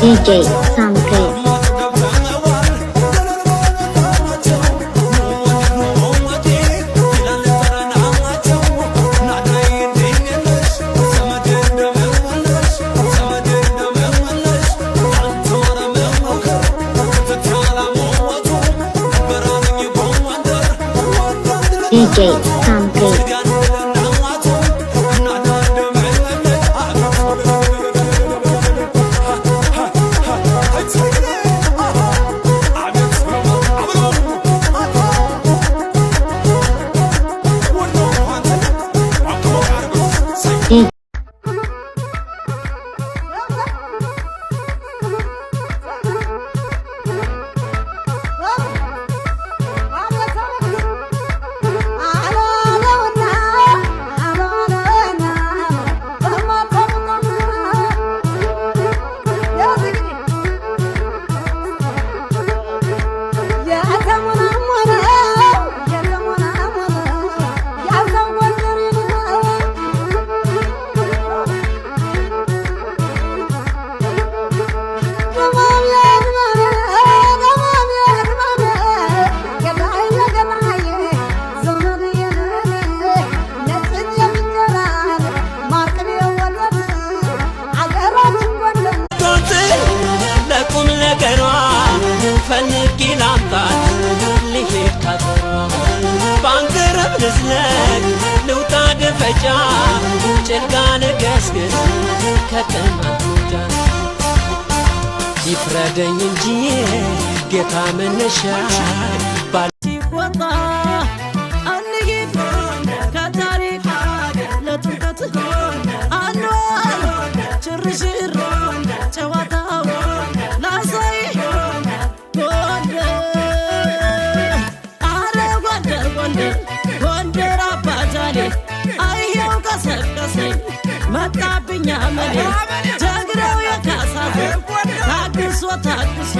DJ Samke. DJ Samke. ለቁም ነገሯ ፈልጌ ላምጣት ልሄድ ካገሯ፣ ባንገረብ ልዝለቅ ልውጣ ደፈጫ፣ ጭልጋ ልገስግስ ከቅማንት ሙጫ። ይፍረደኝ እንጂ ጌታ መነሻ ሲቆጣ አንሂድ ከታሪክ ለጥምቀት አንዋል ሽርሽር ጨዋታው ላሳይ ጎንደር፣ አረ ጎንደር ጎንደር ጎንደር አባጃሌ፣ አየው ቀሰቀሰኝ መጣብኝ አመሌ። ጀግናው የካሳ ዘር ታግሶ ታግሶ